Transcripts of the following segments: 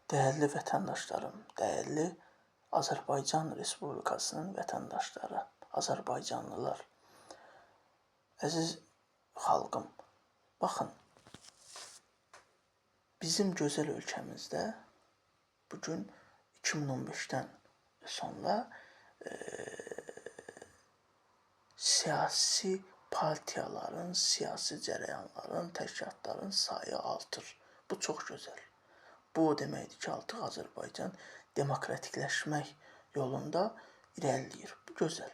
Dəyərli vətəndaşlarım, dəyərli Azərbaycan Respublikasının vətəndaşları, Azərbaycanlılar, əziz xalqım, baxın, bizim gözəl ölkəmizdə bugün 2015-dən sonra siyasi partiyaların, siyasi cərəyanların, təşkilatların sayı artır. Bu çox gözəl. Bu o deməkdir ki, artıq Azərbaycan demokratikləşmək yolunda irəliləyir. Bu gözəl.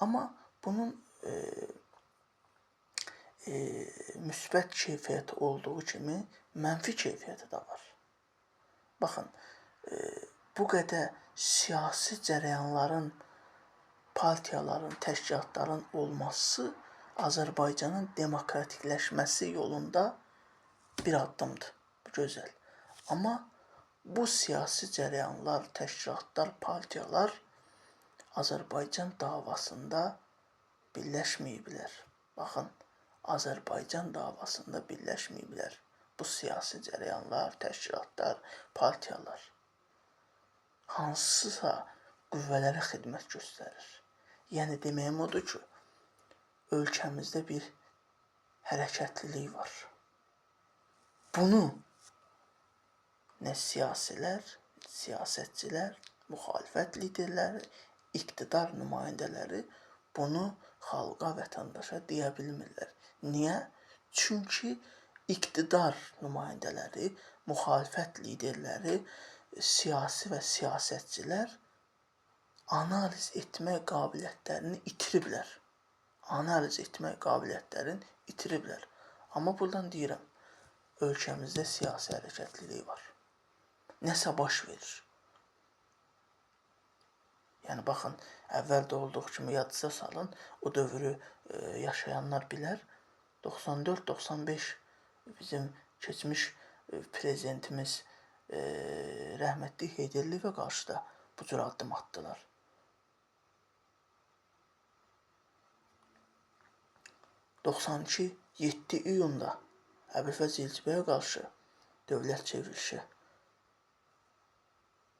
Amma bunun müsbət keyfiyyəti olduğu kimi mənfi keyfiyyəti də var. Baxın, bu qədər siyasi cərəyanların, partiyaların, təşkilatların olması Azərbaycanın demokratikləşməsi yolunda bir addımdır. Bu gözəl. Amma bu siyasi cərəyanlar, təşkilatlar, partiyalar Azərbaycan davasında birləşməyiblər. Baxın, Azərbaycan davasında birləşməyiblər. Bu siyasi cərəyanlar, təşkilatlar, partiyalar hansısa qüvvələrə xidmət göstərir. Yəni deməyim odur ki, ölkəmizdə bir hərəkətlilik var. Bunu nə siyasilər, siyasətçilər, müxalifət liderləri, iqtidar nümayəndələri bunu xalqa, vətəndaşa deyə bilmirlər. Niyə? Çünki iqtidar nümayəndələri, müxalifət liderləri, siyasi və siyasətçilər analiz etmək qabiliyyətlərini itiriblər. Analiz etmək qabiliyyətlərini itiriblər. Amma buradan deyirəm, ölkəmizdə siyasi hərəkətlilik var. Nəsə baş verir. Yəni baxın, əvvəl də olduğu kimi yadınıza salın, o dövrü yaşayanlar bilər. 94-95 bizim keçmiş prezidentimiz rəhmətli Heydər Əliyevə qarşı da bu cür addım atdılar. 92 7 iyunda Əbülfəz Elçibəyə qarşı dövlət çevrilişi.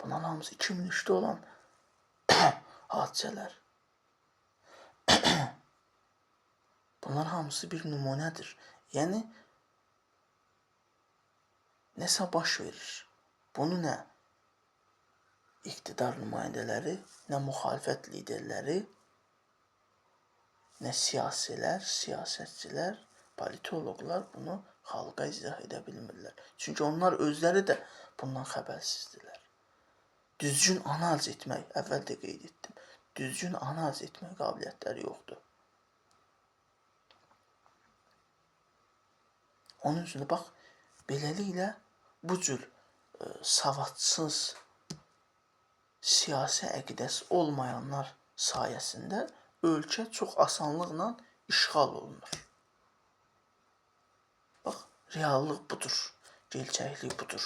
Bunların hamısı 2003-də olan hadisələr. Bunlar hamısı bir nümunədir. Yəni nəsə baş verir. Bunu nə iqtidar nümayəndələri, nə müxalifət liderləri, nə siyasilər, siyasətçilər, politoloqlar bunu xalqa izah edə bilmirlər. Çünki onlar özləri də bundan xəbərsizdirlər. Düzgün analiz etmək, əvvəl də qeyd etdim, düzgün analiz etmək qabiliyyətləri yoxdur. Onun üçün də bax, beləliklə bu cür savadsız, siyasi əqidəsi olmayanlar sayəsində ölkə çox asanlıqla işğal olunur. Bax, reallıq budur, gerçəklik budur.